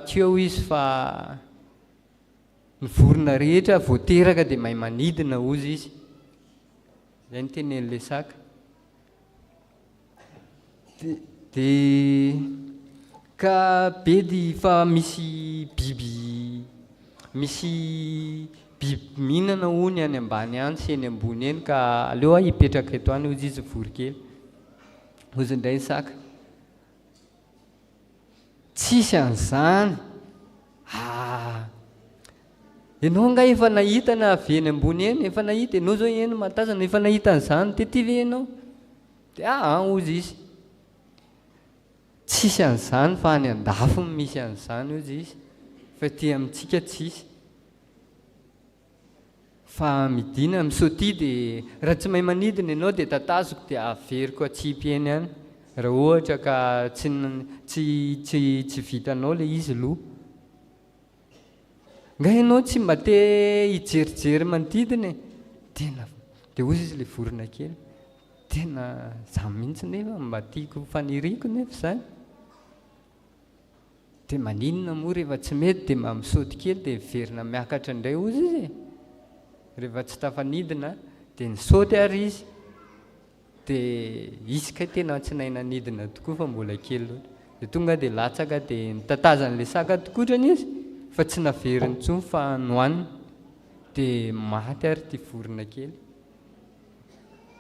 Tsy eo izy fa ny vorona rehetra vao teraka dia mahay manidina hozy izy. Izay no tenenin'ilay saka. Dia ka bedy fa misy biby misy biby mihinana hono any ambany any sy eny ambony eny ka aleo aho hipetraka eto any hozy izy voronkely. Hozy indray ny saka. Tsisy an'izany ah! Ianao angaha efa nahita na avy eny ambony eny, efa nahita, ianao zao eny mahatazana, efa nahita an'izany tety ve ianao? Dia aa hozy izy, tsisy an'izany fa any an-dafy no misy an'izany hozy izy, fa aty amintsika tsisy. Fa midina, misaotia dia raha tsy mahay manidina ianao dia tatazoko dia averiko atsipy eny ihany raha ohatra ka tsy tsy tsy tsy vitanao ilay izy aloha. Nga ianao tsy mba te hijerijery manodidina e? Tena dia hozy izy ilay vorona kely, tena za mihitsy nefa mba tiako faniriako nefa izany. Dia maninona moa rehefa tsy mety dia mba misaoty kely dia miverina miakatra indray hozy izy e! Rehefa tsy tafanidina dia nisaoty ary izy dia izy kay tena tsy nahay nanidina tokoa fa mbola kely loatra. Dia tonga dia latsaka dia nitatazan'ilay saka tokotrany izy fa tsy naveriny intsony fa nohaniny dia maty ary ity vorona kely.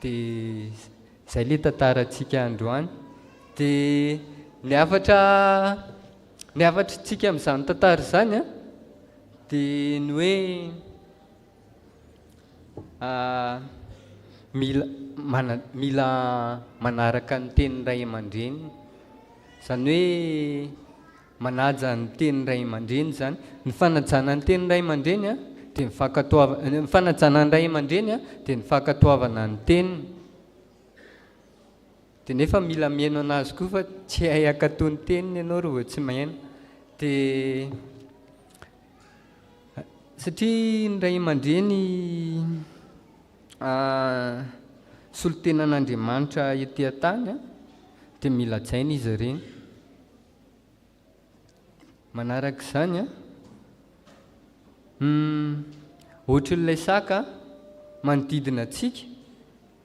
Dia izay ilay tantarantsika androany. Dia ny hafatra ny hafatritsika amin'izany tantara izany an, dia ny hoe mila mana- mila manaraka ny tenin'ny ray aman-dreny. Izany hoe Manaja ny tenin'ny ray aman-dreny izany. Ny fanajana ny tenin'ny ray aman-dreny dia ny fankatoavana, ny fanajana ny ray aman-dreny dia ny fankatoavana ny teniny. Dia nefa mila mihaino anazy koa fa tsy hay hankatoa ny teniny ianao raha vao tsy mihaino. Dia satria ny ray aman-dreny solontenan'Andriamanitra ety an-tany dia mila hajaina izy ireny. Manaraka izany an, humm, ohatrin'ilay saka manodidina antsika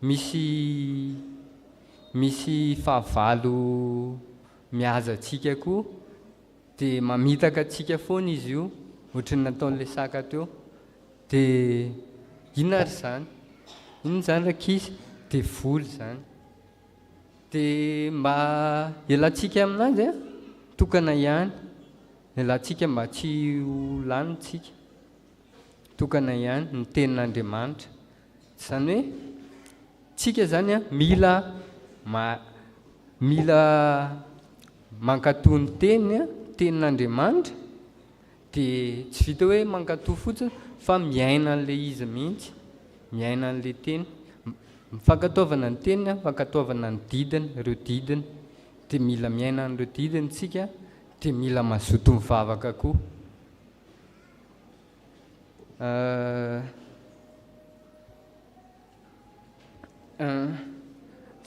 misy misy fahavalo mihaza antsika koa dia mamitaka antsika foana izy io, ohatrin'ny nataon'ilay saka teo. Dia inona ary izany? Inona izany rankizy? Devoly izany. Dia mba hialantsika aminazy an, tokana ihany, hialantsika mba tsy ho lany tsika, tokana ihany ny tenin'Andriamanitra. Izany hoe tsika izany an mila mila mankatò ny teny an, tenin'Andriamanitra, Dia tsy vita hoe mankatò fotsiny fa miaina an'ilay izy mihitsy, miaina an'ilay teny. Ny fankatoavana ny teniny, fankatoavana ny didiny, ireo didiny. Dia mila miaina an'ireo didiny isika, dia mila mazoto mivavaka koa.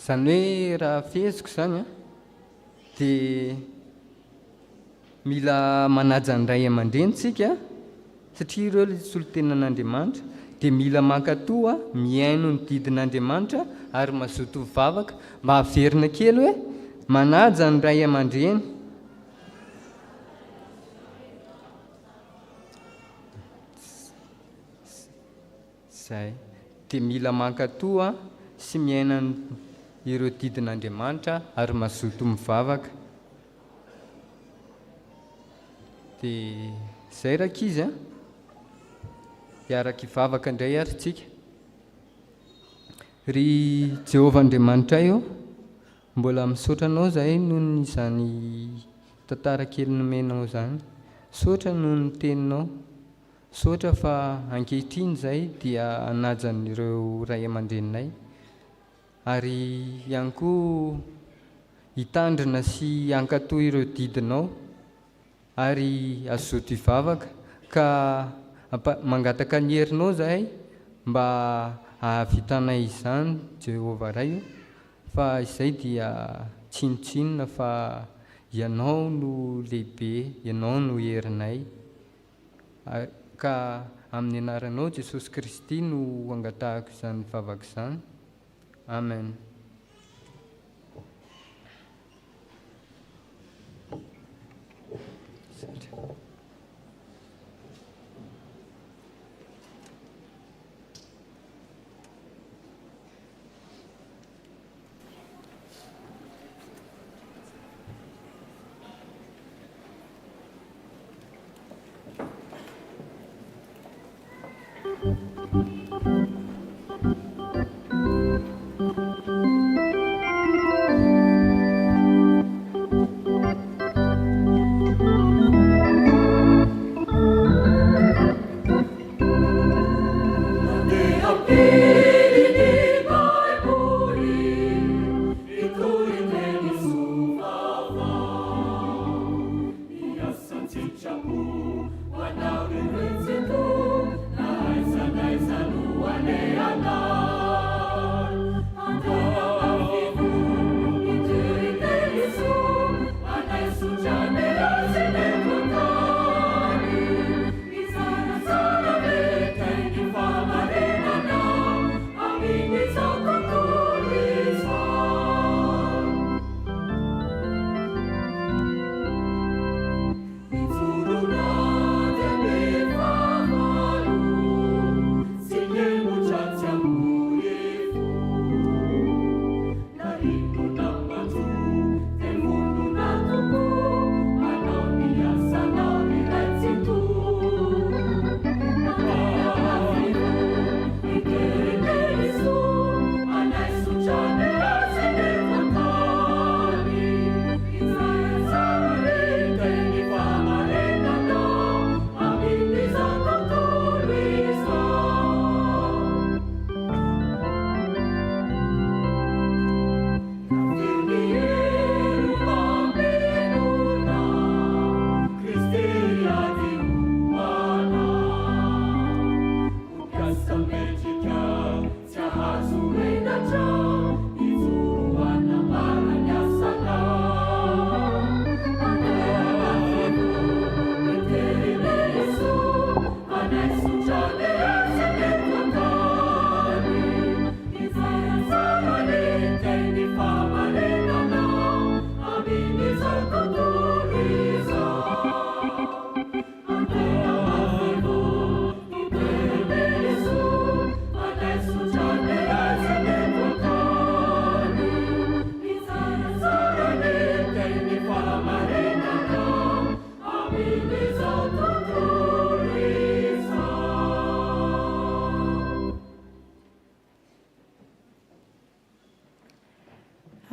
Izany hoe raha feheziko izany an, dia mila manaja ny ray aman-dreny isika satria ireo ilay solontenan'Andriamanitra, dia mila mankatò, mihaino ny didin'Andriamanitra ary mazoto mivavaka. Mba averina kely hoe manaja ny ray aman-dreny. Izay. Dia mila mankatò sy miaina ireo didin'Andriamanitra ary mazoto mivavaka. Dia izay rankizy a! Hiaraka hivavaka indray ary tsika. Ry Jehovah Andriamanitray ô, mbola misaotra Anao izahay noho izany tantara kely nomenao izany. Misaotra noho ny teninao. Misaotra fa ankehitriny izay dia hanaja an'ireo ray aman-dreninay ary ihany koa hitandrina sy hankatò ireo didinao ary hazoto hivavaka ka mangataka ny herinao izahay mba hahavitanay izany Jehovah Ray o fa izay dia tsinontsinona fa. Ianao no lehibe, Ianao no herinay. Ka amin'ny anaranao Jesosy Kristy no angatahako izany vavaka izany. Amen.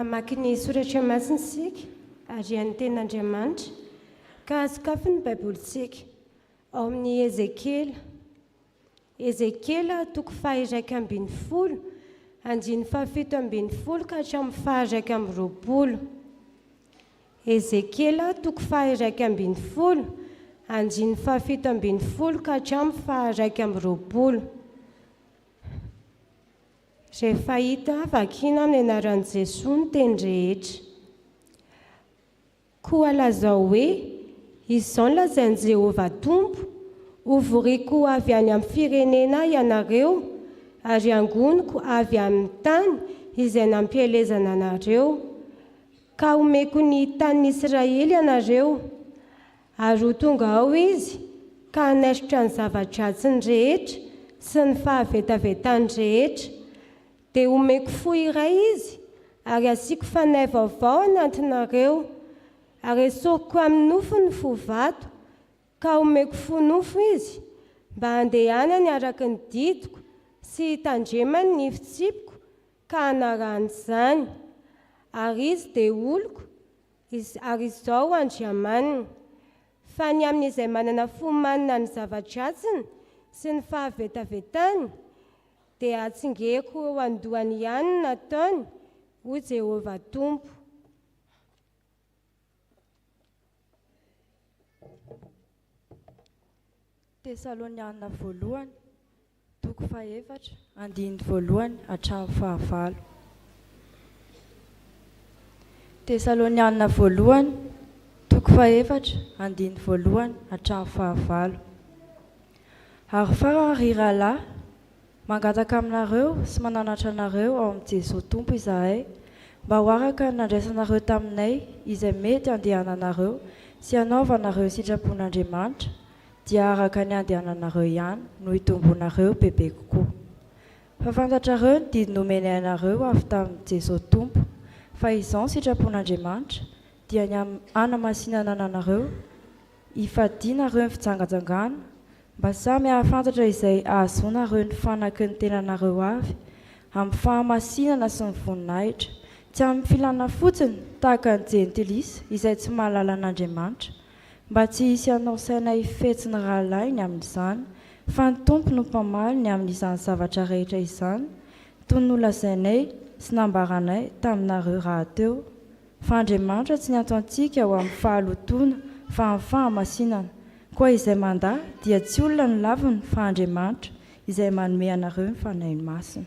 Hamaky ny soratra masina isika ary haino tenin'Andriamanitra ka sokafy ny Baibolintsika ao amin'ny Ezekiela. Ezekiela toko faha-11, andininy faha-17 ka hatramin'ny faha-21. Ezekiela toko faha-11, andininy faha-17 ka hatramin'ny faha-21. Rehefa hita, vakina amin'ny anaran'i Jesoa ny teny rehetra. Koa lazao hoe, 'Izao no lazain'i Jehovah Tompo, Hovoriko avy any amin'ny firenena ianareo, ary hangoniko avy amin'ny tany izay nampielezana anareo, ka homeko ny tanin'i Israely ianareo. Ary ho tonga ao izy ka hanaisotra ny zava-dratsiny rehetra sy ny fahavetavetany rehetra. Dia homeko fo iray izy, ary hasiako fanahy vaovao anatinareo, ary hesoriko amin'ny nofony ny fo vato, ka homeko fo nofo izy, mba handehanany araka ny didiko sy hitandremany ny fitsipiko ka hanarahany izany. Ary izy dia oloko, ary izaho Andriamaniny. Fa ny amin'izay manana fo manina ny zava-dratsiny sy ny fahavetavetany, Dia hatsingeriko eo an-dohany ihany ny nataony, hoy Jehovah Tompo. Tesaloniana voalohany, toko fahefatra, andininy voalohany hatramin'ny fahavalo. Tesaloniana voalohany. toko fahefatra, andininy voalohany hatramin'ny fahavalo. Ary farany ry rahalahy, mangataka aminareo sy mananatra anareo ao amin'i Jesoa Tompo izahay mba ho araka ny nandraisanareo taminay izay mety handehananareo sy hanaovanareo ny sitrapon'Andriamanitra dia araka ny handehananareo ihany no hitomboanareo bebe kokoa. Fa fantatrareo ny didy nomenay anareo avy tamin'i Jesoa Tompo, fa izao ny sitrapon'Andriamanitra, dia ny hanamasinana anareo, hifadianareo ny fijangajangana, mba samy hahafantatra izay hahazoanareo ny fanaky ny tenanareo avy, amin'ny fahamasinana sy ny voninahitra, tsy amin'ny filana fotsiny, tahaka ny Jentilisa izay tsy mahalala an'Andriamanitra, mba tsy hisy hanao saina hifetsy ny rahalahiny amin'izany, fa ny Tompo no mpamaly ny amin'izany zavatra rehetra izany, toy ny nolazainay sy nambaranay taminareo rahateo, fa Andriamanitra tsy niantso antsika ho amin'ny fahalotoana, fa amin'ny fahamasinana. Koa izay mandà dia tsy olona no laviny, fa Andriamanitra, izay manome anareo ny Fanahiny Masina.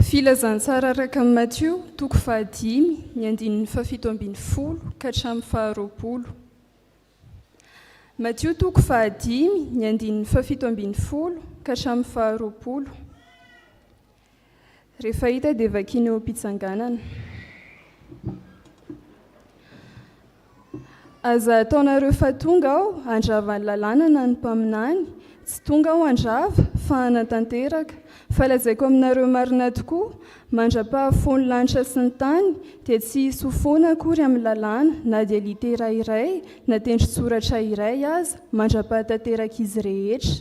Filazantsara araka an'i Matio, toko fahadimy, ny andininy fahafito ambin'ny folo ka hatramin'ny faharoapolo. Matio toko fahadimy, ny andininy fahafito ambin'ny folo ka hatramin'ny faharoapolo. Rehefa hita dia vakiana eo am-pitsanganana. Aza ataonareo fa tonga aho handrava ny lalàna na ny mpaminany, tsy tonga aho handrava fa hanatanteraka. Fa lazaiko aminareo marina tokoa, mandra-pahafoan'ny lanitra sy ny tany, dia tsy hisy ho foana akory amin'ny lalàna na dia litera iray na tendron-tsoratra iray aza, mandra-pahatanterak'izy rehetra.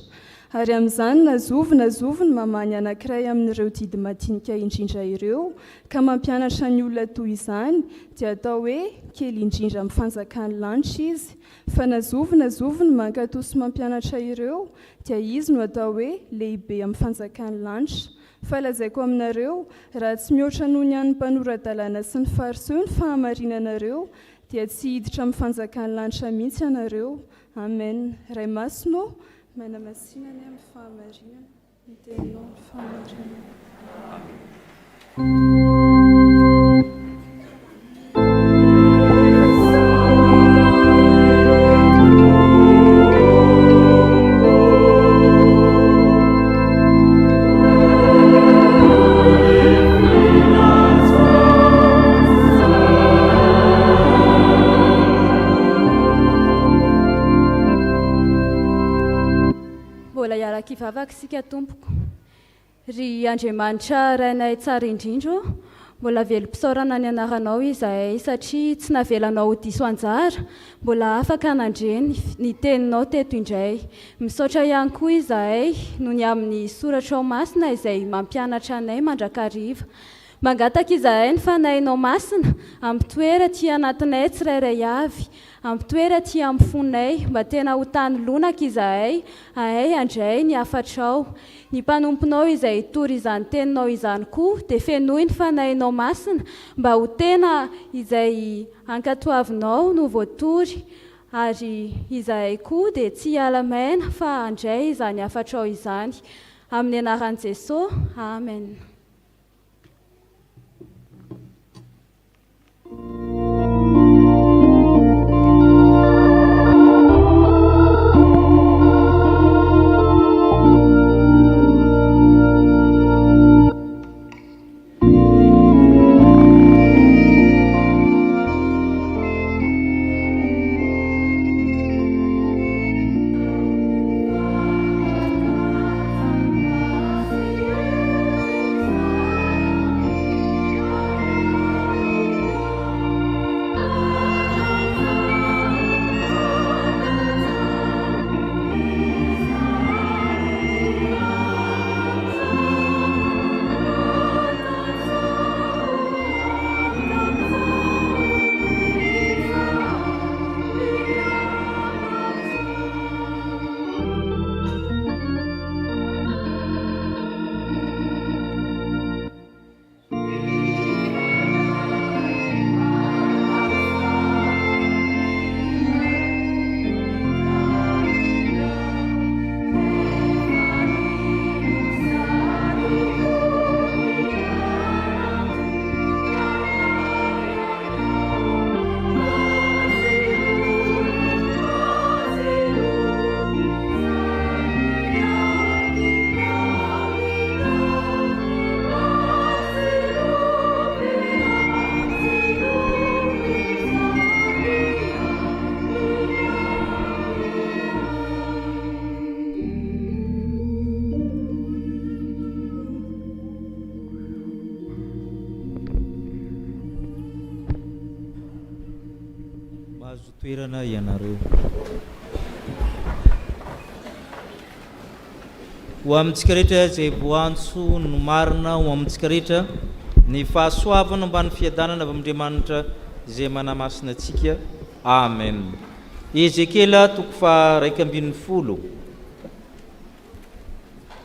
Ary amin'izany na zovy na zovy no mamaha ny anankiray amin'ireo didy madinika indrindra ireo, ka mampianatra ny olona toy izany, dia atao hoe kely indrindra amin'ny fanjakan'ny lanitra izy. Fa na zovy na zovy no mankatò sy mampianatra ireo, dia izy no atao hoe lehibe amin'ny fanjakan'ny lanitra. Fa lazaiko aminareo, raha tsy mihoatra noho ny an'ny mpanora-dalàna sy ny Fariseo ny fahamarinanareo, dia tsy hiditra amin'ny fanjakan'ny lanitra mihitsy ianareo. Amen. Ray Masina ô, manamasina anay amin'ny fahamarinana. Ny teninao no fahamarinana. Mbola hiaraka hivavaka isika tompoko. Ry Andriamanitra Rainay tsara indrindra ô, mbola velom-pisaorana ny anaranao izahay satria tsy navelanao ho diso anjara, mbola afaka nandre ny teninao teto indray. Misaotra ihany koa izahay noho ny amin'ny soratrao masina izay mampianatra anay mandrakariva. Mangataka izahay ny Fanahinao Masina ampitoera aty anatinay tsirairay avy, ampitoera aty amin'ny fonay mba tena ho tany lonaka izahay hahay handray ny hafatrao. Ny mpanomponao izay hitory izany teninao izany koa dia fenoy ny Fanahinao Masina mba ho tena izay ankatoavinao no voatory ary izahay koa dia tsy hiala maina fa handray izany hafatrao izany. Amin'ny anaran'i Jesoa. Amen. Toerana ianareo. Ho amintsika rehetra izay voantso no marina, ho amintsika rehetra ny fahasoavana mba ny fiadanana avy amin'Andriamanitra izay manamasina antsika. Amen. Ezekiela toko faha 11.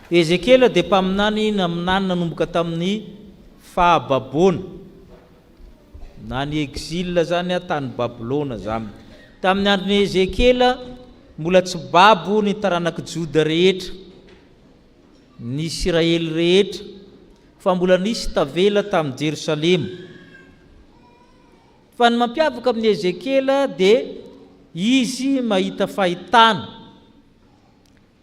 Ezekiela dia mpaminany naminany nanomboka tamin'ny fahababoana. Na ny exil zany tany Babylona zany. Tamin'ny andron'i Ezekiela, mbola tsy babo ny taranak'i Joda rehetra, ny Isiraely rehetra, fa mbola nisy tavela tamin'i Jerosalema. Fa ny mampiavaka amin'i Ezekiela dia izy mahita fahitana.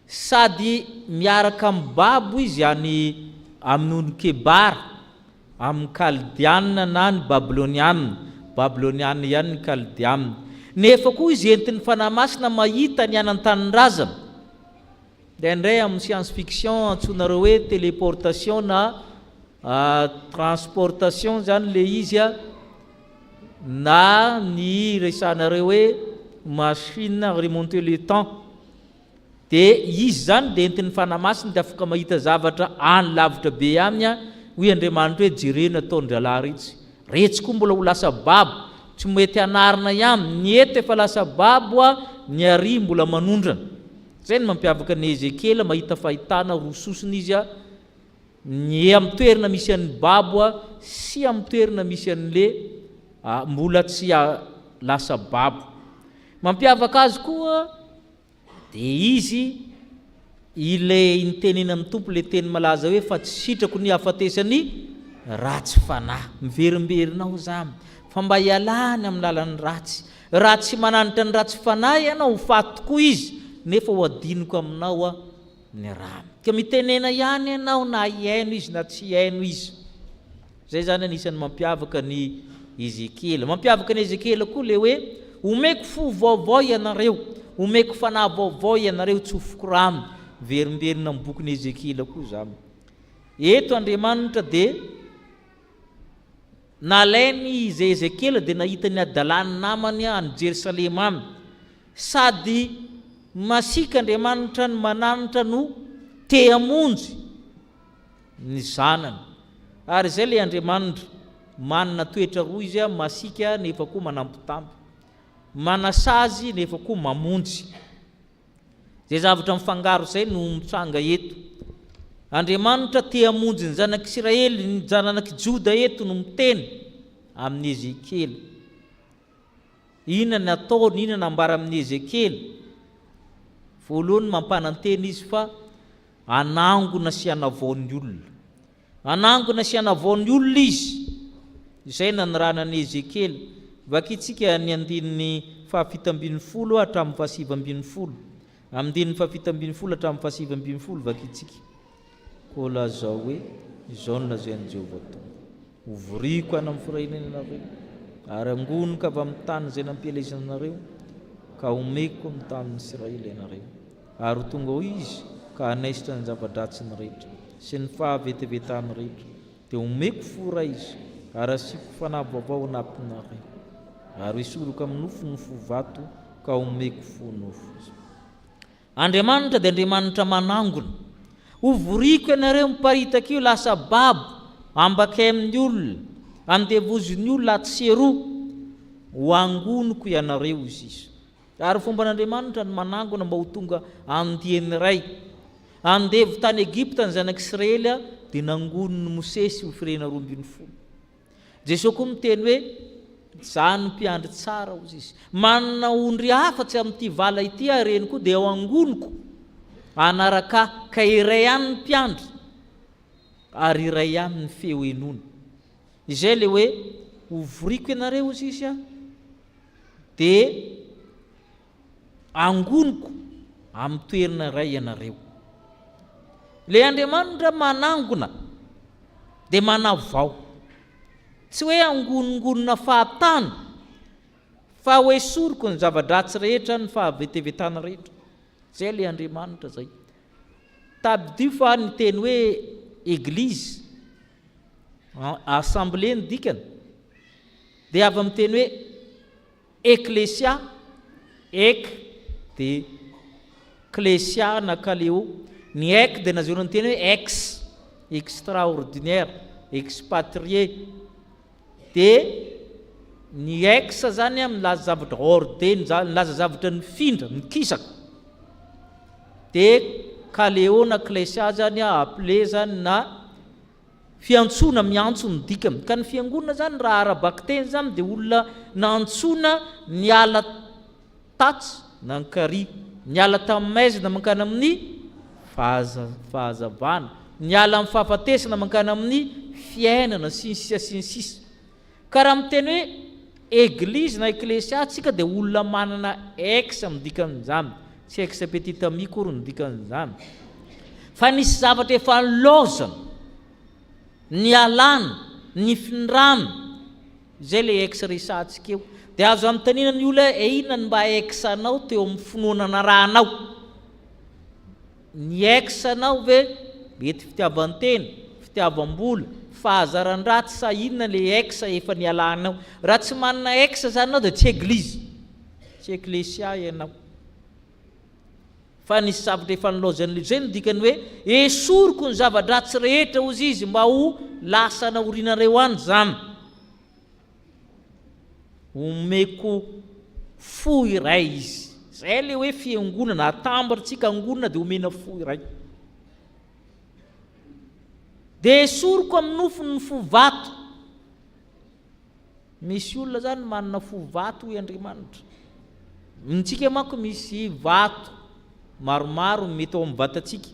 Sady miaraka amin'ny babo izy any amin'ny ony Kebara, amin'ny Kaldeana na ny Babyloniana, Babyloniana ihany ny Kaldeana. Nefa koa izy entin'ny Fanahy Masina mahita ny any an-tanindrazana. Indraindray amin'ny science fiction antsoinareo hoe téléportation na transportation izany ilay izy a, na ny resahanareo hoe machine à remonter le temps. Dia izy izany dia entin'ny Fanahy Masina dia afaka mahita zavatra any lavitra be any an, hoy Andriamanitra hoe jereo ny ataon-drahalahy retsy. Retsy koa mbola ho lasa babo, tsy mety hanarina ihany, ny eto efa lasa babo an, ny ary mbola manondrana. Izay no mampiavaka an'i Ezekiela, mahita fahitana roa sosona izy an, ny amin'ny toerana misy an'ny babo an, sy amin'ny toerana misy an'le mbola tsy lasa babo. Mampiavaka azy koa Dia izy ilay nitenenan'ny Tompo ilay teny malaza hoe fa tsy sitrako ny hahafatesan'ny ratsy fanahy. Miverimberina ao izany fa mba hialany amin'ny lalan'ny ratsy. Raha tsy mananatra ny ratsy fanahy ianao, ho faty tokoa izy, nefa ho adinoko aminao ny rany. Ka mitenena ihany ianao na hihaino izy na tsy hihaino izy. Izay izany anisan'ny mampiavaka an'i Ezekiela. Mampiavaka an'i Ezekiela koa ilay hoe, Omeko fo vaovao ianareo, omeko fanahy vaovao ianareo, tsofiko rano. Miverimberina amin'ny bokin'i Ezekiela koa izany. Eto Andriamanitra dia nalainy i Ezekiela dia nahita ny hadalan'ny namany any Jerosalema any. Sady masiaka Andriamanitra no mananatra no te hamonjy. ny zanany. Ary izay ilay Andriamanitra, manana toetra roa Izy, masiaka nefa koa manambitamby, manasazy nefa koa mamonjy. Izay zavatra mifangaro izay no mitranga eto. Andriamanitra te hamonjy ny zanak'Isiraely, ny zanak'i Joda eto no miteny amin'i Ezekiela. Inona ny ataony, inona nambara amin'i Ezekiela? Voalohany mampanantena izy fa Hanangona sy hanavao ny olona. Hanangona sy hanavao ny olona izy. Izay nanirahana an'i Ezekiela. Vakintsika ny andininy fahafito ambin'ny folo hatramin'ny fahasivy ambin'ny folo. Andininy fahafito ambin'ny folo hatramin'ny fahasivy ambin'ny folo vakintsika. Koa lazao hoe, Izao no lazain'i Jehovah Tompo, Hovoriko any amin'ny firenena ianareo, ary hangoniko avy amin'ny tany izay nampielezana anareo, ka homeko ny tanin'ny Israely ianareo. Ary ho tonga ao izy ka hanaisotra ny zava-dratsiny rehetra sy ny fahavetavetany rehetra, dia homeko fo iray izy, ary hasiako fanahy vaovao ao anatinareo, ary hoesoriko amin'ny nofo ny fo vato ka homeko fo nofo izy. Andriamanitra dia Andriamanitra manangona. Hovoriko ianareo miparitaka io lasa babo, ambakay amin'ny olona, andevozin'ny olona atsy sy eroa, ho angoniko ianareo, hoy izy. Ary fomban'Andriamanitra ny manangona mba ho tonga andiany iray. Andevo tany Egypta ny zanak'Israely dia nangonin'i Mosesy ho firenena 12. Jesoa koa miteny hoe, Izaho no mpiandry tsara, hozy izy. Manana ondry hafa tsy amin'ity vala ity aho, ireny koa dia ho angoniko hanaraka ahy, ka iray ihany ny mpiandry ary iray ihany ny feo henoina. Izay ilay hoe, hovoriko ianareo, hozy izy, dia angoniko amin'ny toerana iray ianareo. Ilay Andriamanitra manangona dia manavao. Tsy hoe angonongonona fahatany fa ho esoriko ny zava-dratsy rehetra, ny fahavetavetana rehetra. Izay ilay Andriamanitra izay. Tadidio fa ny teny hoe Eglizy, assemblée ny dikany. Dia avy amin'ny teny hoe ekklesia. Ek dia klesia na kaleo. Ny ek dia nazahoana ny teny hoe ex, extraordinaire, expatrié. Dia ny ex zany milaza zavatra hors de, milaza zavatra nifindra, nikisaka. Dia kaleo na klesia zany appelé zany na Fiantsoana, miantso no dikany. Ka ny fiangonana izany raha ara-bakiteny izany dia olona nantsoina niala tatsy nankary, niala tamin'ny maizina mankany amin'ny fahazavana, niala amin'ny fahafatesana mankany amin'ny fiainana, sy ny sisa sy ny sisa. Ka raha miteny hoe Eglizy na Eklesia tsika dia olona manana ex no dikan'izany, tsy ex petit ami akory no dikan'izany. Fa nisy zavatra efa nilaozana, nialana, nifindrana, izay ilay ex resahantsika eo. Dia azo anontaniana ny olona hoe inona no mba ex anao teo amin'ny finoana narahanao? Ny ex anao ve mety fitiavan-tena, fitiavam-bola, fahazaran-dratsy sa inona le ex efa nialanao? Raha tsy manana ex zany enao dia tsy eglizy, tsy eklesia ianao. Fa nisy zavatra efa nilaozan'ilay, zay no dikany hoe esoriko ny zava-dratsy rehetra hozy izy mba ho lasa naorinareo any zany. Omeko fo iray izy. Zay le hoe fiangonana, atambatritsika angonina dia omena fo iray. Dia esoriko amin'ny nofony ny fo vato. Misy olona zany manana fo vato hoy Andriamanitra. Amintsika manko misy vato maromaro mety ao amin'ny vatantsika.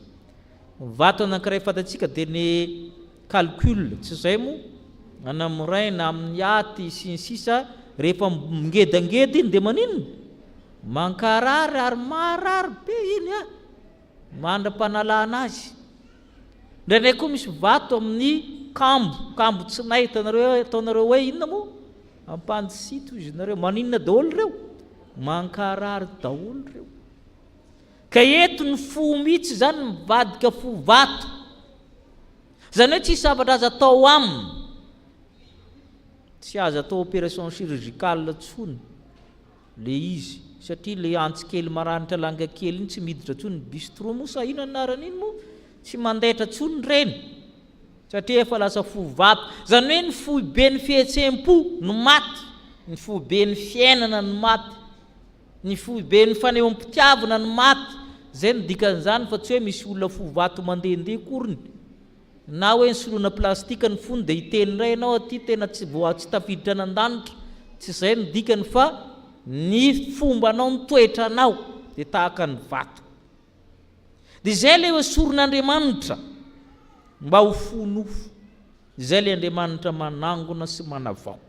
Vato anankiray fantatsika dia ny calcul, tsy izay moa? Anamoraina amin'ny aty sy ny sisa rehefa ngedangeda iny dia maninona? Mankarary ary marary be iny a! Mandra-panalana azy. Indraindray koa misy vato amin'ny kambo, kambo tsinay, hitanareo, ataonareo hoe inona moa? Ampandisito izy nareo, maninona daholo ireo? Mankarary daholo ireo. Ka eto ny fo mihitsy izany mivadika fo vato. Izany hoe tsisy zavatra azo atao aminy. Tsy azo atao opération chirurgicale intsony le izy satria le antsy kely maranitra langa kely iny tsy miditra intsony, bistro moa sa inona anarany iny moa? Tsy mandaitra intsony ireny satria efa lasa fo vato. Izany hoe ny foiben'ny fihetseham-po no maty, ny foiben'ny fiainana no maty. Ny foiben'ny fanehoam-pitiavana no maty, izay no dikan'izany fa tsy hoe misy olona fo vato mandehandeha akoriny, na hoe nisoloina plastika ny fony dia hiteny indray ianao aty tena tsy voa tsy tafiditra any an-danitra, tsy izay no dikany fa ny fombanao ny toetranao dia tahaka ny vato. Dia izay ilay esorin'Andriamanitra mba ho fo nofo. Izay ilay Andriamanitra manangona sy manavao.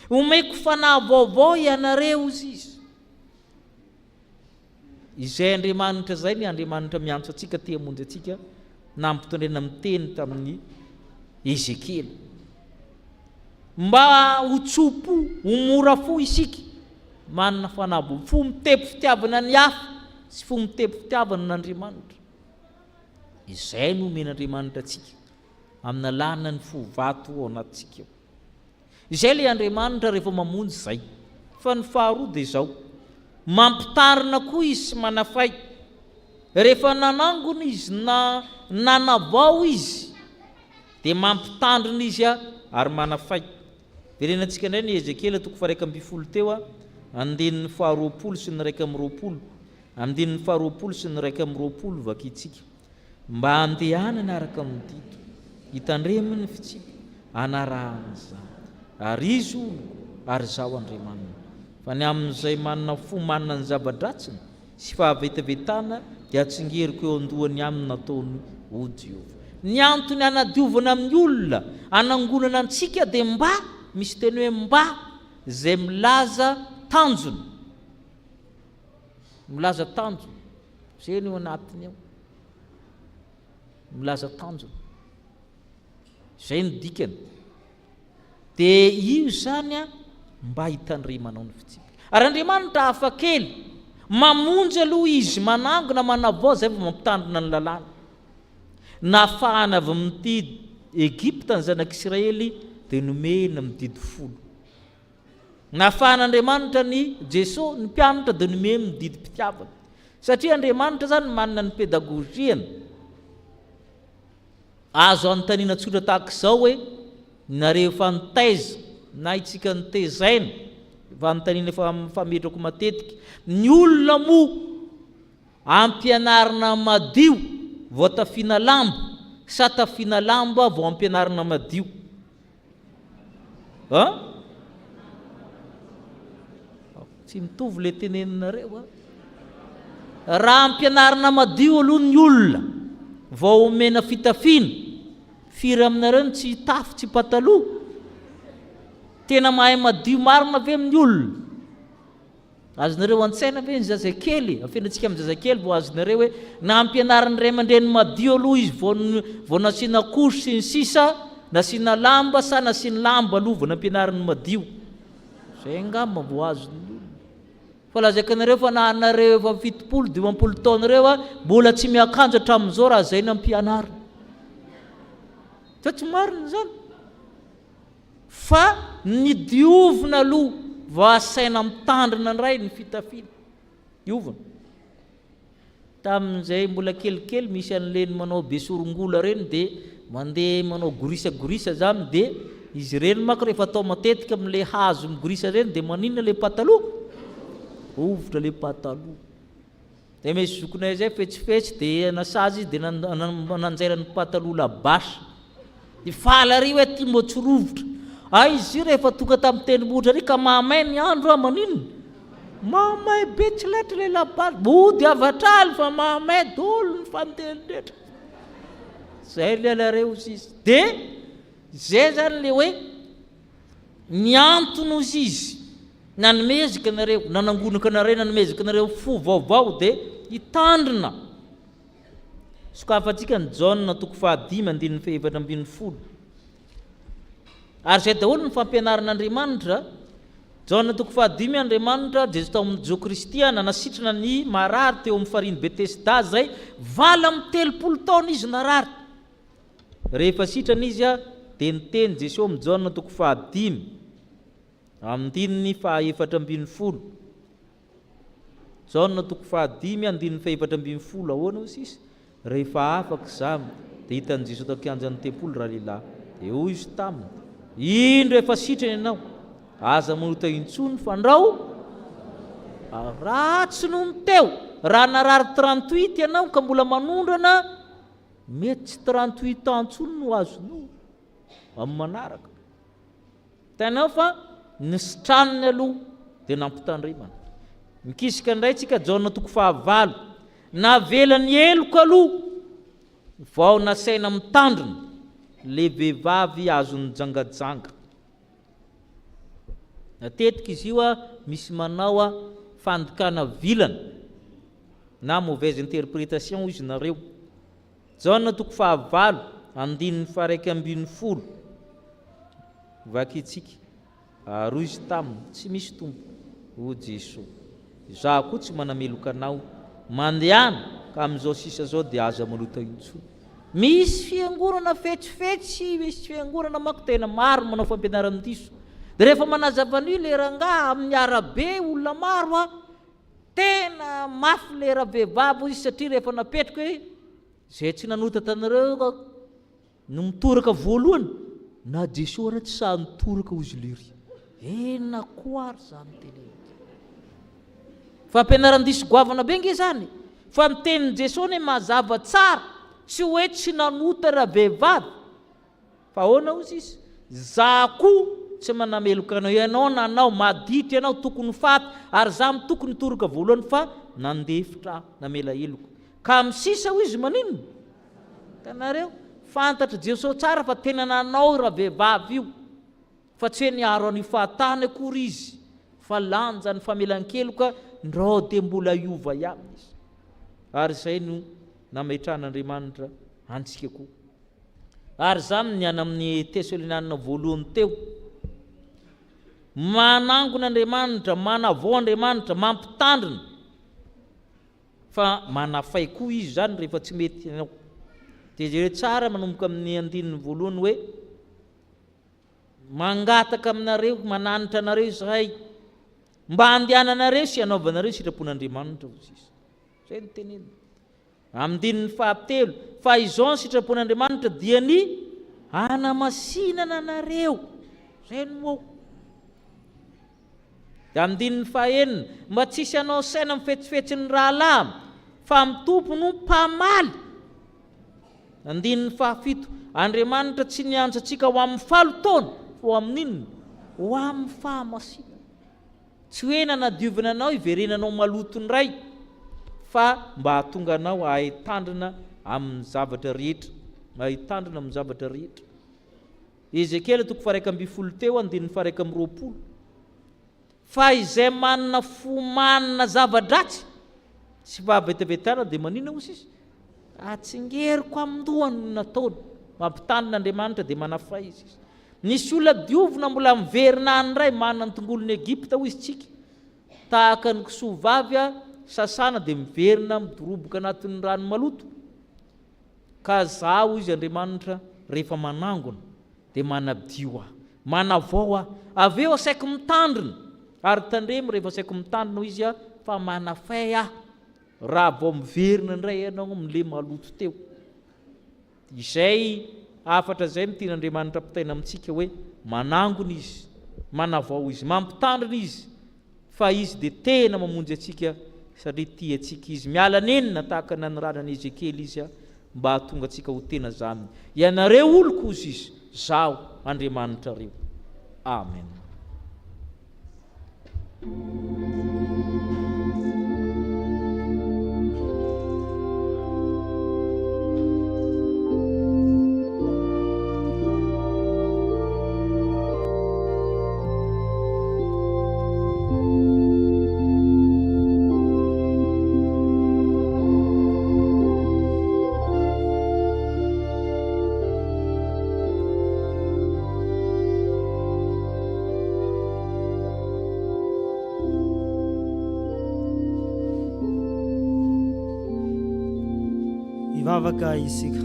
Omeko fanahy vaovao ianareo, hozy Izy. Izay Andriamanitra izay ny Andriamanitra miantso antsika te hamonjy antsika, nampitondrena miteny tamin'i Ezekiela. Mba ho tso-po, ho mora fo isika, manana fanahy vaovao, fo mitepo fitiavana ny hafa sy fo mitepo fitiavana an'Andriamanitra. Izay no omen'Andriamanitra antsika. Amin'ny alàna ny fo vato ao anatintsika ao. Izay ilay Andriamanitra rehefa mamonjy izay. Fa ny faharoa dia izao, mampitarina koa Izy sy manafay. Rehefa nanangona Izy na nanavao Izy dia mampitandrina Izy ary manafay. Verenantsika indray ny Ezekiela toko faha-11 teo, andininy faharoapolo sy ny 21. Andininy faharoapolo sy ny 21 vakintsika. Mba handehanana araka ny didy, hitandremany ny fitsipika, hanarahany izany. Ary izy oloko, ary izaho Andriamaniny. Fa ny amin'izay manana fo manana ny zava-dratsiny sy fahavetavetana dia hatsingeriko eo an-dohany aminy nataony, hoy Jehovah. Ny antony hanadiovana amin'ny olona, hanangonana antsika dia mba, misy teny hoe mba, izay milaza tanjona. Milaza tanjona. Izay no eo anatiny ao. Milaza tanjona. Izay no dikany. Dia io izany a, mba hitandremanao ny fitsipika. Ary Andriamanitra hafa kely. Mamonjy aloha Izy, manangona, manavao, izay vao mampitandrina ny lalàna. Nafahana avy amin'ity Egypta ny zanak'Isiraely dia nomena ny didy folo. Nafahan'Andriamanitra ny Jeso ny mpianatra dia nomeny ny didim-pitiavana. Satria Andriamanitra izany manana ny pedagogiany. Azo anontaniana tsotra tahaka izao hoe, nareo efa nitaiza na itsika nitezaina, fanontaniana efa fametrako matetika, ny olona moa ampianarina madio vao tafiana lamba sa tafiana lamba vao ampianarina madio? An? Tsy mitovy le teneninareo an. Raha ampianarina madio aloha ny olona vao omena fitafiana, firy aminareo no tsy hitafy tsy pataloha? Tena mahay madio marina ve ny olona? Azonareo an-tsaina ve ny zazakely? Afenantsika amin'ny zazakely vao azonareo hoe nampianarin'ny ray aman-dreny madio aloha izy vao vao nasiana couche sy ny sisa, nasiana lamba sa nasiany lamba aloha vao nampianariny madio? Zay angamba vao azon'ny olona. Fa lazaiko anareo fa na anareo efa 70, 50 taona ireo a, mbola tsy miakanjo hatramin'izao raha zay nampianarina. Sa tsy marina izany? Fa ny diovina aloha vao asaina mitandrina indray ny fitafiana. Diovina. Tamin'izay mbola kelikely misy an'ireny manao besorongola ireny dia mandeha manao gorisa gorisa zany dia izy ireny manko rehefa atao matetika amin'ilay hazo migorisa ireny dia maninona ilay pataloha? Rovitra ilay pataloha. Dia misy zokinay zay fetsifetsy dia nasazy izy dia nanjaira ny pataloha la bâche. Dia faly ary hoe ty mbô tsy rovitra. Ay izy io rehefa tonga tamin'ny tendrombohitra ary ka mahamay ny andro a maninona? Mahamay be tsy laitra ilay la bâche. Mody avy hatrany fa mahamay daholo ny fandehany rehetra. Zay le alareo sisa. Dia zay zany le hoe Ny antony hozy izy, nanomeziko anareo, nanangonako anareo, nanomezako anareo fo vaovao dia hitandrina. Sokafantsika ny Jaona toko fahadimy andininy fahefatra ambin'ny folo. Ary izay daholo ny fampianaran'Andriamanitra. Jaona toko fahadimy Andriamanitra, Jesoa tao amin'i Jesoa Kristy nanasitrana ny marary teo amin'ny farihin'i Betesda izay 38 taona izy narary. Rehefa sitrana izy dia niteny Jesoa amin'i Jaona toko fahadimy andininy faha-14. Jaona toko fahadimy andininy faha-14 ahoana hoy sisa? Rehefa afaka izany dia hitan'i Jesoa tao an-kianjan'ny tempoly ralehilahy. Dia hoy Izy taminy, Indro efa sitrana ianao, aza manota intsony fandrao ratsy noho ny teo. Raha narary 38 ianao ka mbola manondrana, Mety tsy 38 ans intsony no azonao amin'ny manaraka. Hitanao fa ny sitraniny aloha dia nampitandremana. Mikisika indray tsika Jaona toko fahavalo. Navela ny heloka aloha vao nasaina mitandrina le vehivavy azon'ny jangajanga. Matetika izy io misy manao fandikana vilana na mauvaise interprétation hoy izy nareo. Jaona toko fahavalo andininy faha-11 Vakintsika. Ary hoy izy taminy, Tsy misy, Tompo. Hoy Jesoa, Izaho koa tsy manameloka anao. Mandehana, ka amin'izao sisa izao dia aza manota intsony. Misy fiangonana fetsifetsy, misy fiangonana manko tena maro manao fampianaran-diso. Dia rehefa manazava an'io ilay rangahy amin'ny arabe, olona maro an, tena mafy ilay ravehivavy hoy izy satria rehefa napetraka hoe izay tsy nanota taminareo No mitoraka voalohany, na Jesoa ara tsy sahy nitoraka hozy lery. Enina koa ary zany teneniko. Fampianaran-diso goavana be nge zany. Fa ny tenin'i Jesoa anie mazava tsara, tsy hoe tsy nanota ravehivavy. Fa ahoana hozy izy? Za koa tsy manameloka anao, ianao nanao, maditra ianao, tokony ho faty, ary za no tokony hitoroka voalohany fa nandefitra aho, namela heloka. Ka amin'ny sisa hoy izy maninona? Hitanareo? Fantatr'i Jesoa tsara fa tena nanao io ravehivavy io, fa tsy hoe niaro an'io fahatany akory izy, fa lanjan'ny famelan-keloka ndrao dia mbola hiova ihany izy. Ary izay no nametrahan'Andriamanitra antsika koa. Ary izany ny any amin'ny Tesalonianina voalohany teo. Manangona Andriamanitra, manavao Andriamanitra, mampitandrina. Fa manafay koa izy izany rehefa tsy mety ianao. Dia jereo tsara manomboka amin'ny andininy voalohany hoe. Mangataka aminareo, mananatra anareo izahay mba handehananareo sy hanaovanareo sitrapon'Andriamanitra, hoy Izy. Izay no teneniny. Andininy fahatelo, Fa izao ny sitrapon'Andriamanitra dia ny hanamasinana anareo. Izay no ao. Dia andininy fahenina, Mba tsy hisy hanao saina amin'ny fetsifetsin'ny rahalahy, fa amin'ny Tompo no mpamaly. Andininy fahafito, Andriamanitra tsy niantso antsika ho amin'ny fahalotoana, fa ho amin'inona? Ho amin'ny fahamasinana. Tsy hoe nanadiovina anao hiverenanao maloto indray, fa mba hahatonga anao hahay hitandrina amin'ny zavatra rehetra. Hahay hitandrina amin'ny zavatra rehetra. Ezekiela toko faha-11 teo, andininy faha-21. Fa izay manana fo manana zava-dratsy sy fahavetavetana dia maninona hoy sisa? Atsingeriko amin-dohany ny nataony. Mampitandrina Andriamanitra dia manafay izy. Nisy olona diovina mbola miverina any indray manana ny tongolon'i Egypta hoy izy tsika. Tahaka ny kisoa vavy sasana dia miverina midoroboka anatin'ny rano maloto. Ka za hoy izy Andriamanitra rehefa manangona dia manadio aho, manavao aho, avy eo asaiko mitandrina, ary tandremo rehefa asaiko mitandrina hoy izy fa manafay aho raha vao miverina indray ianao amin'le maloto teo. Izay hafatra izay no tian'Andriamanitra ampitaina amintsika hoe manangona Izy, manavao Izy, mampitandrina Izy fa Izy dia tena mamonjy antsika satria tia antsika Izy. Miala nenina tahaka ny nanoranan'i Ezekiela Izy mba hahatonga antsika ho tena zanany. Ianareo oloko, hozy Izy, Zaho Andriamanitrareo. Amen. Hivavaka isika.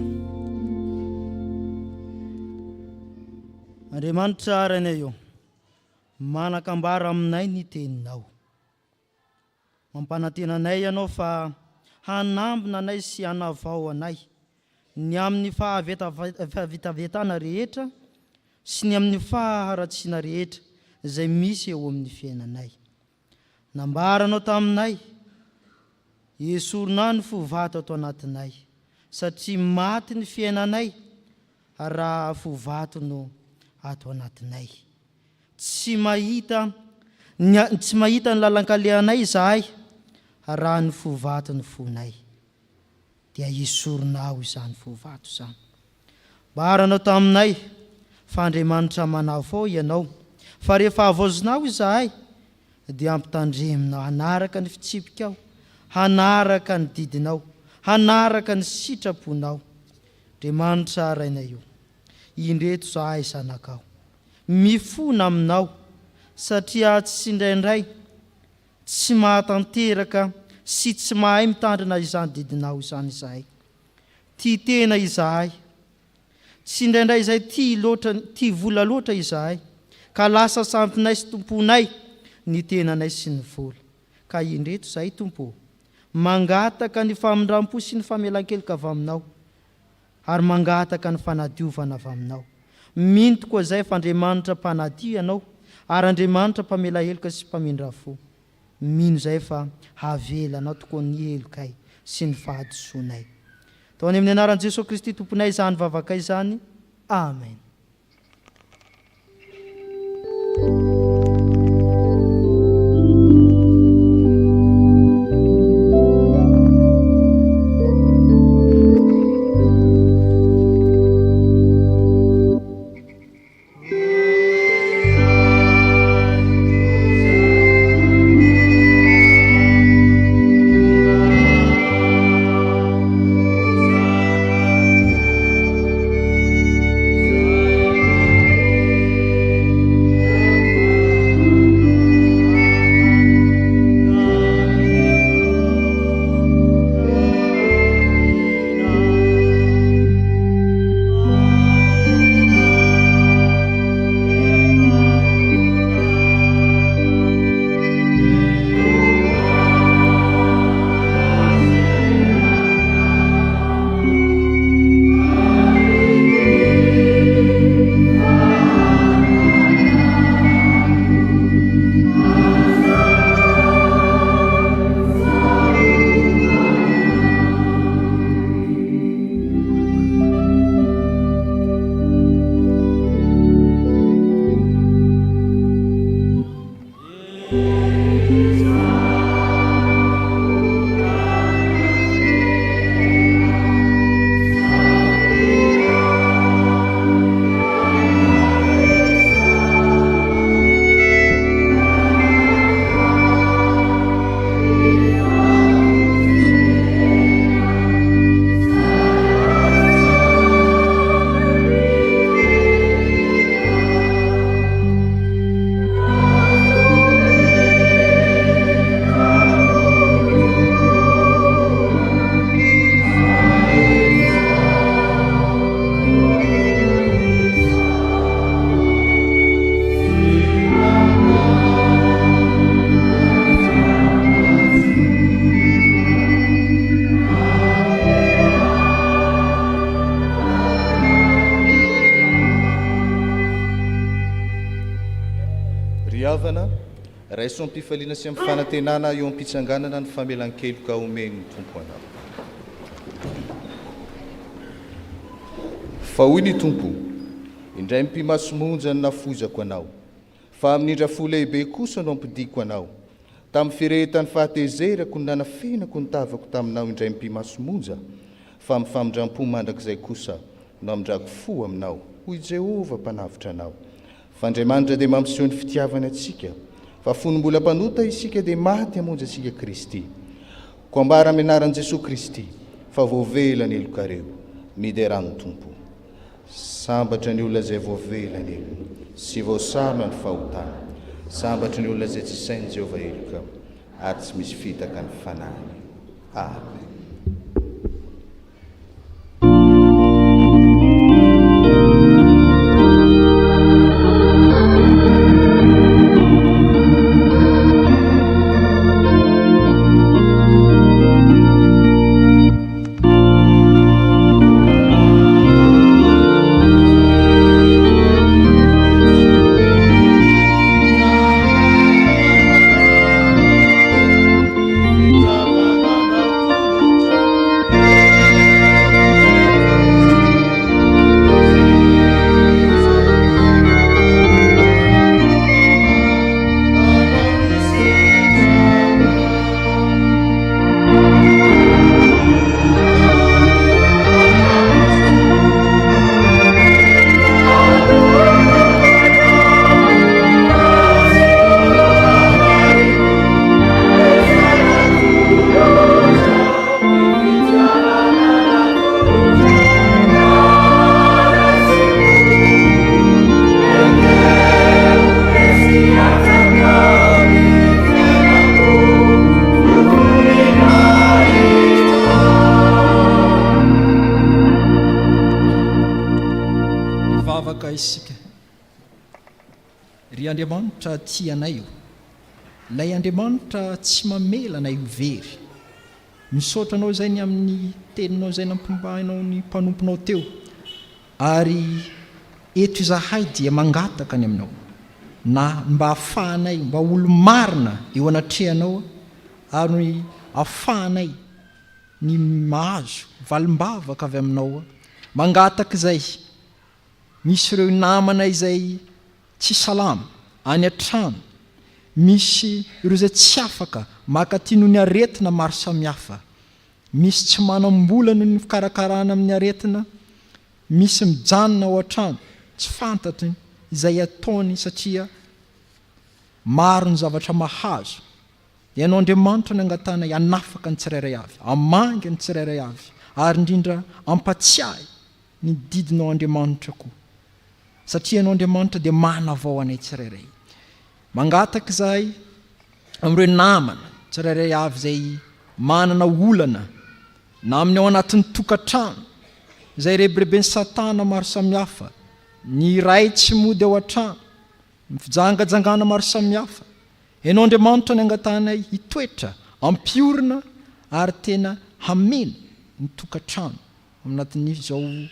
Andriamanitra Rainay ô, manan-kambara aminay ny Teninao. Mampanantena anay Ianao fa hanambina anay sy hanavao anay ny amin'ny fahavetavetana rehetra sy ny amin'ny faharatsiana rehetra izay misy eo amin'ny fiainanay. Nambaranao taminay, Esorinao ny fo vato ato anatinay, satria maty ny fiainanay raha fo vato no ato anatinay. Tsy mahita ny tsy mahita ny lalan-kalehanay izahay raha ny fo vato ny fonay. Dia esorinao izany fo vato izany. Ambaranao taminay fa Andriamanitra manavao Ianao, fa rehefa havaozinao izahay dia ampitandreminao hanaraka ny fitsipikao, hanaraka ny didinao, hanaraka ny sitraponao. Andriamanitra Rainay o, indreto izahay zanakao. Mifona aminao satria tsindraindray tsy mahatanteraka sy tsy mahay mitandrina izany didinao izany izahay. Tia tena izahay. Tsindraindray izay tia loatra tia vola loatra izahay ka lasa sampinay sy tomponay ny tenanay sy ny vola. Ka indreto izahay Tompo ô, mangataka ny famindrampo sy ny famelan-keloka avy aminao. ary mangataka ny fanadiovana avy aminao. Mino tokoa izay fa Andriamanitra mpanadio Ianao, ary Andriamanitra mpamela heloka sy mpamindra fo. Mino izay fa havelanao tokoa ny helokay sy ny fahadisoanay. Atao any amin'ny anaran'i Jesoa Kristy Tomponay izany vavakay izany. Amen. Ry havana, raiso am-pifaliana sy amin'ny fanantenana eo am-pitsanganana ny famelan-keloka omen'ny Tompo anao. Fa hoy ny Tompo, Indray mipi-maso monja no nafoizako anao, fa amin'ny indra fo lehibe kosa no ampodiako anao. Tamin'ny firehetan'ny fahatezerako no nanafenako ny tavako taminao indray mipi-maso monja, fa amin'ny famindram-po mandrakizay kosa no hamindrako fo aminao, hoy Jehovah Mpanavotra anao. Fa Andriamanitra dia mampiseho ny fitiavany antsika, fa fony mbola mpanota isika dia maty hamonjy antsika Kristy. Koa ambara amin'ny anaran'i Jesoa Kristy fa voavela ny helokareo. Miderà ny Tompo. Sambatra ny olona izay voavela ny helony sy voasarona ny fahotany. Sambatra ny olona izay tsy sain'i Jehovah heloka ary tsy misy fitaka ny fanahiny. Amen. Hivavaka isika. Ry Andriamanitra tia anay o! Ilay Andriamanitra tsy mamela anay ho very. Misaotra Anao izay ny amin'ny Teninao izay nampombainao ny mpanomponao teo. Ary eto izahay dia mangataka ny Aminao, na mba ahafahanay mba ho olo-marina eo anatrehanao ary ahafahanay ny mahazo valim-bavaka avy Aminao. Mangataka izay misy ireo namana izay tsy salama any an-trano, misy ireo izay tsy afaka maka aty noho ny aretina maro samihafa, misy tsy manam-bola noho ny fikarakarana amin'ny aretina, misy mijanona ao an-trano tsy fantatry izay ataony satria maro ny zavatra mahazo. Ianao Andriamanitra no angatanay hanafaka ny tsirairay avy, hamangy ny tsirairay avy ary indrindra hampatsiahy ny didinao Andriamanitra koa. Satria Ianao Andriamanitra dia manavao anay tsirairay. Mangataka izahay amin'ireo namana tsirairay avy izay manana olana na amin'ny ao anatin'ny tokantrano izay rebireben'i Satana maro samihafa, ny iray tsy mody ao an-trano, ny fijangajangana maro samihafa. Ianao Andriamanitra ny angatahanay hitoetra, hampiorina ary tena hameno ny tokantrano. Anatin'izao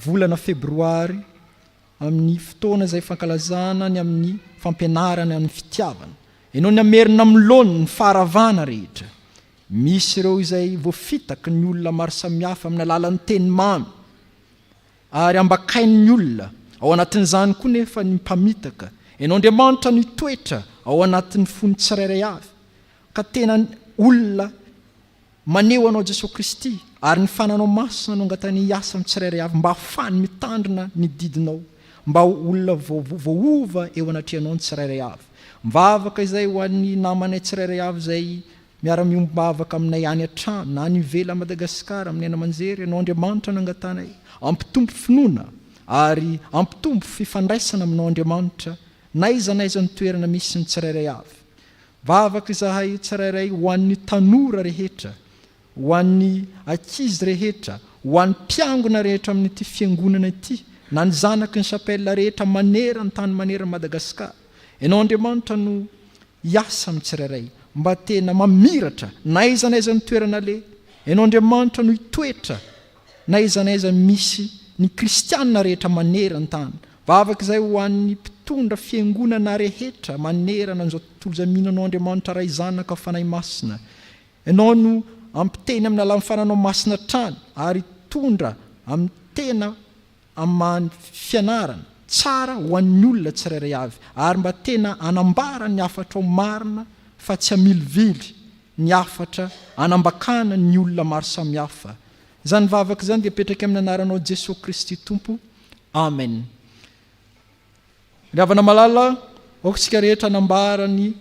volana febroary, amin'ny fotoana izay fankalazana ny amin'ny fampianarana ny fitiavana. Ianao ny hamerina amin'ny laoniny ny faharavana rehetra. Misy ireo izay voafitaky ny olona maro samihafa amin'ny alalan'ny teny mamy ary ambakain'ny olona. Ao anatin'izany koa nefa ny mpamitaka. Ianao Andriamanitra no hitoetra ao anatin'ny fon'ny tsirairay avy ka tena olona Maneho anao Jesoa Kristy ary ny fananao masina no angatahiny hiasa amin'ny tsirairay avy mba hahafahany mitandrina ny didinao mba ho olona voaova eo anatrehanao ny tsirairay avy. Mivavaka izay ho an'ny namanay tsirairay avy izay miara-miombom-bavaka aminay any an-trano na any ivelan'i Madagasikara amin'ny haino aman-jery ianao Andriamanitra no angatahanay hampitombo finoana ary hampitombo fifandraisana aminao Andriamanitra n'aiza n'aiza ny toerana misy ny tsirairay avy. Vavaka izahay tsirairay ho an'ny tanora rehetra, ho an'ny ankizy rehetra, ho an'ny mpiangona rehetra amin'ity fiangonana ity, na ny zanaky ny chapelle rehetra maneran-tany maneran'i Madagascar. Ianao Andriamanitra no hiasa amin'ny tsirairay mba tena mamiratra na aiza na aiza ny toerana aleha. Ianao Andriamanitra no hitoetra na aiza na aiza misy ny kristianina rehetra maneran-tany. Vavaka izahay ho an'ny mpitondra. mpitondra fiangonana rehetra manerana an'izao tontolo izao mino Anao Andriamanitra Ray Zanaka Fanahy Masina. Ianao no hampiteny amin'ny alalan'ny Fananao Masina hatrany ary hitondra amin'ny tena amin'ny fianarana tsara ho an'ny olona tsirairay avy ary mba tena hanambara ny hafatrao marina fa tsy hamilivily ny hafatra hanambakana ny olona maro samihafa. Izany vavaka izany dia apetraka amin'ny anaranao Jesoa Kristy Tompo. Amen. Ry havana malala, aoka isika rehetra hanambara ny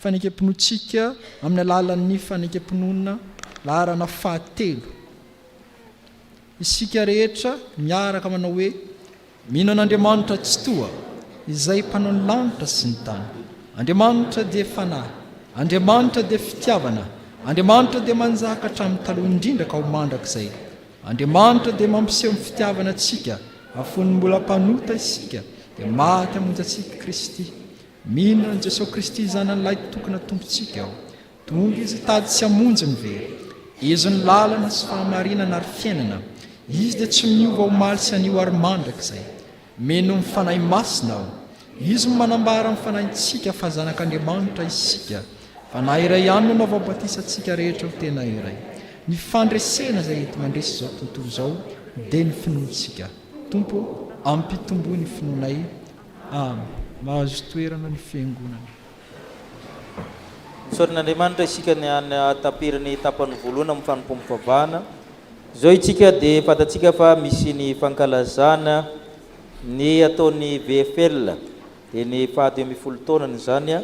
fanekem-pinoantsika amin'ny alalan'ny fanekem-pinoana laharana fahatelo. Isika rehetra miaraka manao hoe, Mino an'Andriamanitra Tsitoha, izay Mpanao ny lanitra sy ny tany. Andriamanitra dia Fanahy. Andriamanitra dia Fitiavana. Andriamanitra dia manjaka hatramin'ny taloha indrindra ka ho mandrakizay. Andriamanitra dia mampiseho ny fitiavana antsika, fa fony mbola mpanota isika, dia maty hamonjy antsika Kristy. Mino an'i Jesoa Kristy Zanany Lahitokana Tompontsika aho. Tonga Izy hitady sy hamonjy ny very. Izy no lalana sy fahamarinana ary fiainana. Izy dia tsy miova omaly sy anio ary mandrakizay. Mino ny Fanahy Masina aho. Izy no manambara amin'ny fanahintsika fa zanak'Andriamanitra isika. Fanahy iray ihany no anaovao batisa antsika rehetra ho tena iray. Ny fandresena izay enti-mandresy izao tontolo izao dia ny finoantsika. Tompo ô, ampitomboy ny finoanay. Amen. Mahazo toerana ny Fiangonana. Misaorana Andriamanitra isika ny hahatapery ny tapany voalohany amin'ny fanompoam-pivavahana. Izao isika dia fantatsika fa misy ny fankalazana ny ataon'ny VFL dia ny faha 15 taonany izany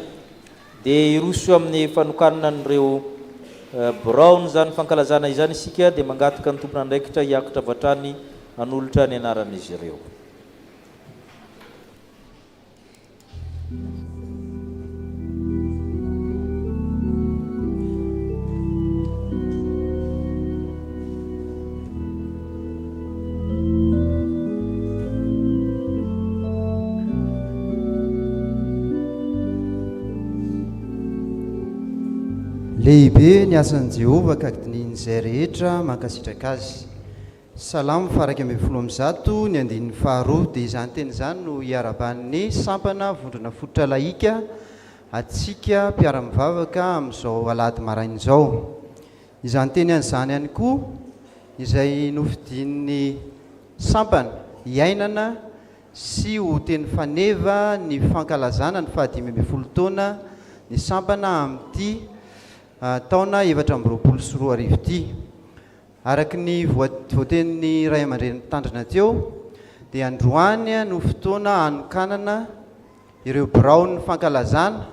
dia hiroso amin'ny fanokanana an'ireo biraony izany fankalazana izany isika dia mangataka ny tompon'andraikitra hiakatra avy hatrany hanolotra ny anaran'izy ireo. Lehibe ny asan'i Jehovah ka dinihin'izay rehetra mankasitraka azy. Salamo faha 111, ny andininy faharoa. Dia izany teny izany no iarahaban'ny sampana Vondrona Fototra Lahika antsika mpiara-mivavaka amin'izao alahady maraina izao. Izany teny izany ihany koa izay nofidian'ny sampana hiainana sy ho teny faneva ny fankalazana ny faha 15 taona ny sampana amin'ity taona 2024 ity. Araka ny voatenin'ny ray aman-dreny mpitandrina teo dia androany no fotoana hanokanana ireo biraon'ny fankalazana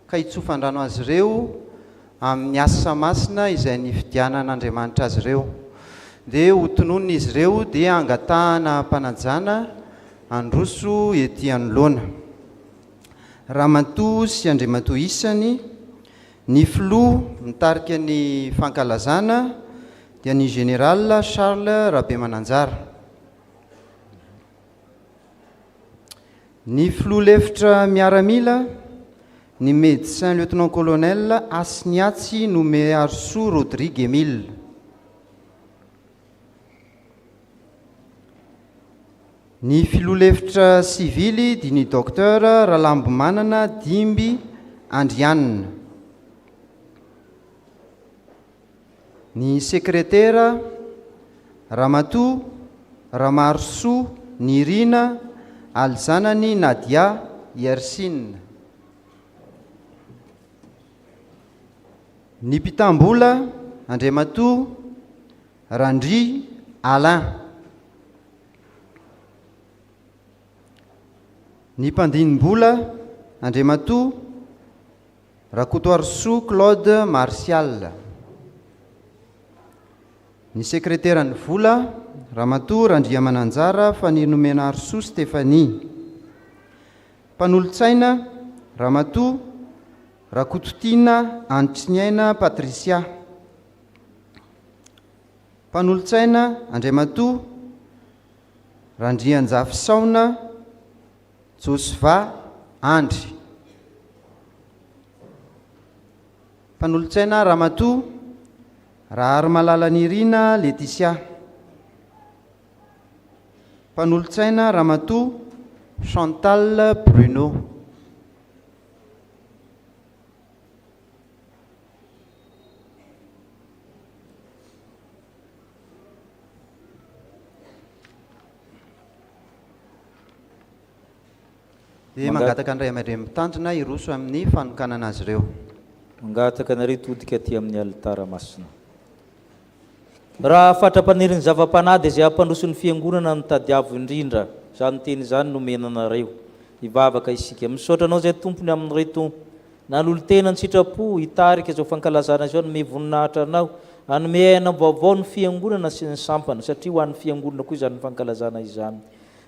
ka hitsofan-drano azy ireo amin'ny asa masina izay nifidianan'Andriamanitra azy ireo. Dia ho tononina izy ireo dia hangatahana am-panajana handroso ety anoloana. Ramatoa sy Andriamatoa isany, Ny filoha mitarika ny fankalazana dia ny Général Charles Rabemananjara. Ny filoha lefitra miaramila, ny Médecin Lieutenant Colonel Hasiniatsy Nomearisoa Rodrigue Emile. Ny filoha lefitra sivily dia ny Docteur Ralambomanana Dimby Andrianina. Ny sekretera Ramatoa Ramarosoa Nirina Alizanany Nadia Yersine. Ny mpitam-bola Andriamatoa Randria Alain. Ny mpandinim-bola Andriamatoa Rakotoarisoa Claude Martial. Ny sekreteran'ny vola Ramatoa Randriamananjara Fanirinomenarisoa Stéphanie. Mpanolotsaina Ramatoa Rakototiana Hanitriniaina Patricia. Mpanolotsaina Andriamatoa Randrianjafisaona Josva Andry. Mpanolotsaina Ramatoa Raharimalala Nirina Laetitia. Mpanolotsaina Ramatoa. Chantal Bruno. Dia mangataka ny ray aman-dreny mitandrina hiroso amin'ny fanokanana azy ireo. Mangataka anareo hitodika aty amin'ny alitara masina. Raha fatra-paniry ny zava-panahy dia izay hampandroso ny Fiangonana no tadiavo indrindra. Izany teny izany no omena anareo. Hivavaka isika. Misaotra Anao izay Tompo ny amin'ireto nanolo-tena an-tsitrapo hitarika izao fankalazana izao hanome voninahitra Anao, hanome aina vaovao ny Fiangonana sy ny sampana, satria ho an'ny Fiangonana koa izany fankalazana izany.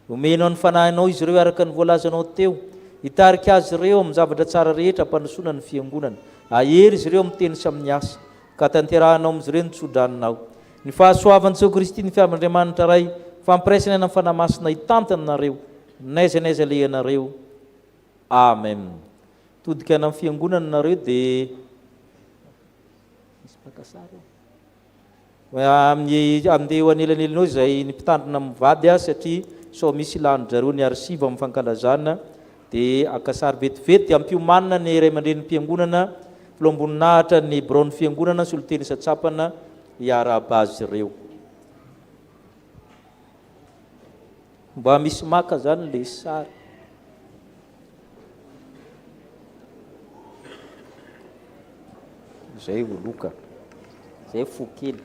Omenao ny Fanahinao izy ireo araka ny voalazanao teo, hitarika azy ireo amin'ny zavatra tsara rehetra hampandrosoana ny Fiangonana. Hahery izy ireo amin'ny teny sy amin'ny asa. Ka tanterahanao amin'izy ireo ny tso-dranonao. Ny fahasoavan'i Jesoa Kristy, ny fiavan'Andriamanitra Ray, fampiraisana aina amin'ny Fanahy Masina hitantana anareo n'aiza n'aiza alehanareo. Amen. Todika any amin'ny fiangonana nareo dia misy mpaka sary ao. Amin'ny andeha eo anelanelanao izay ny mpitandrina mivady aho satria sao misy lanin-dRareo ny archive amin'ny fankalazana dia haka sary vetivety dia ampiomanina ny ray aman-drenim-piangonana, filoham-boninahitra ny biraon'ny fiangonana, solontena isan-tsampana hiarahaba azy ireo. Mba misy maka zany le sary. Zay ho loka. Zay fo kely.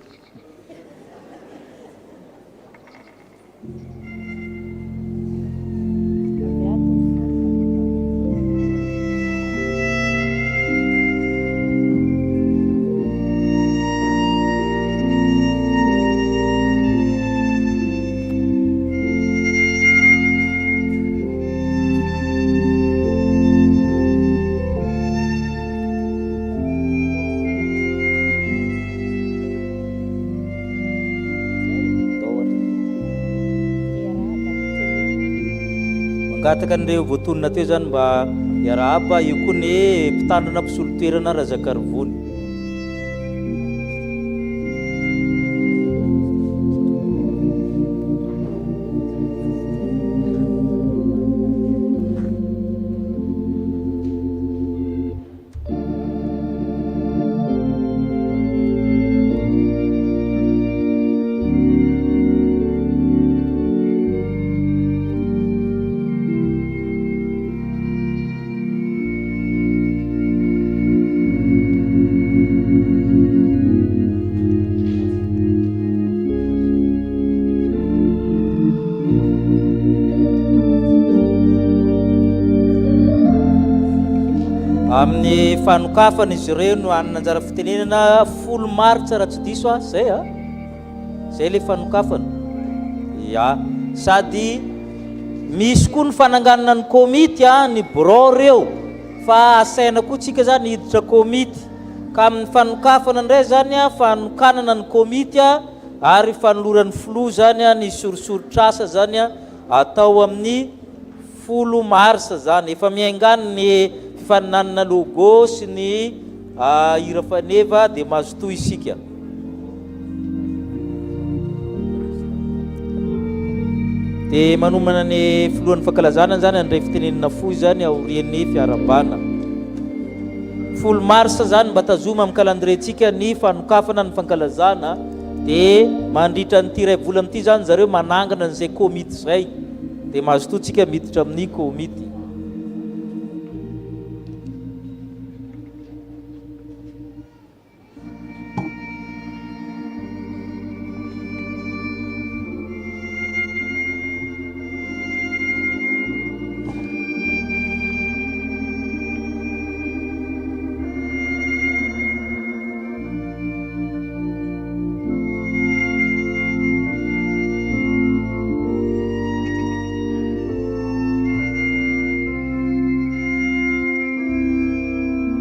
Mangataka an'ireo voatonona teo izany mba hiarahaba, eo koa ny mpitandrina mpisolo toerana Razakarivony. Amin'ny fanokafana izy ireo no hanana anjara fitenenana folo martsa raha tsy diso aho, zay a? Zay le fanokafana. Ya. Sady misy koa ny fananganana ny komity a, ny birao reo fa asaina koa tsika zany hiditra komity. Ka amin'ny fanokafana indray zany a, fanokanana ny komity a, ary fanoloran'ny filoha zany a ny sorisoritr'asa zany a atao amin'ny folo mars zany. Efa miaingà ny fifaninanana logo sy ny hira faneva dia mazotoa isika. Dia manomana ny filohan'ny fankalazana izany handray fitenenana fohy izany aorian'ny fiarahabana. Folo mars izany mba tazoma amin'ny calendrier-ntsika ny fanokafana ny fankalazana dia mandritra an'ity iray volana ity izany zareo manangana an'izay komity izay dia mazotoa tsika miditra amin'ny komity.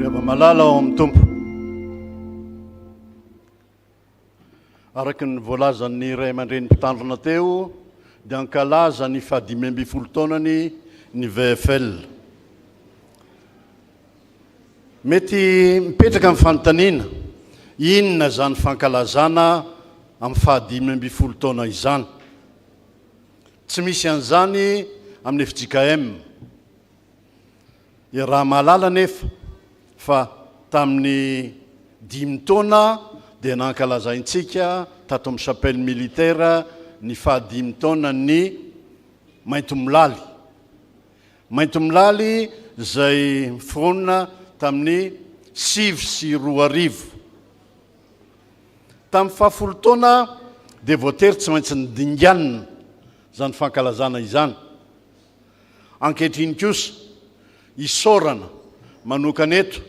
Ry hava-malala ao amin'ny Tompo, araka ny voalazan'ny ray aman-dreny mpitandrina teo dia hankalaza ny fahadimy ambin'ny folo taonany ny VFL. Mety mipetraka ny fanontaniana, inona izany fankalazana amin'ny fahadimy ambin'ny folo taona izany? Tsy misy an'izany amin'ny fjkm. Iaraha-mahalala anefa fa tamin'ny dimy taona dia nankalazaintsika tato amin'ny chapelle militaire ny fahadimy taonan'ny Maintimolaly. Maintimolaly izay niforonina tamin'ny 2009. Tamin'ny fahafolo taona dia voatery tsy maintsy nodinganina izany fankalazana izany. Ankehitriny kosa, isaorana manokana eto.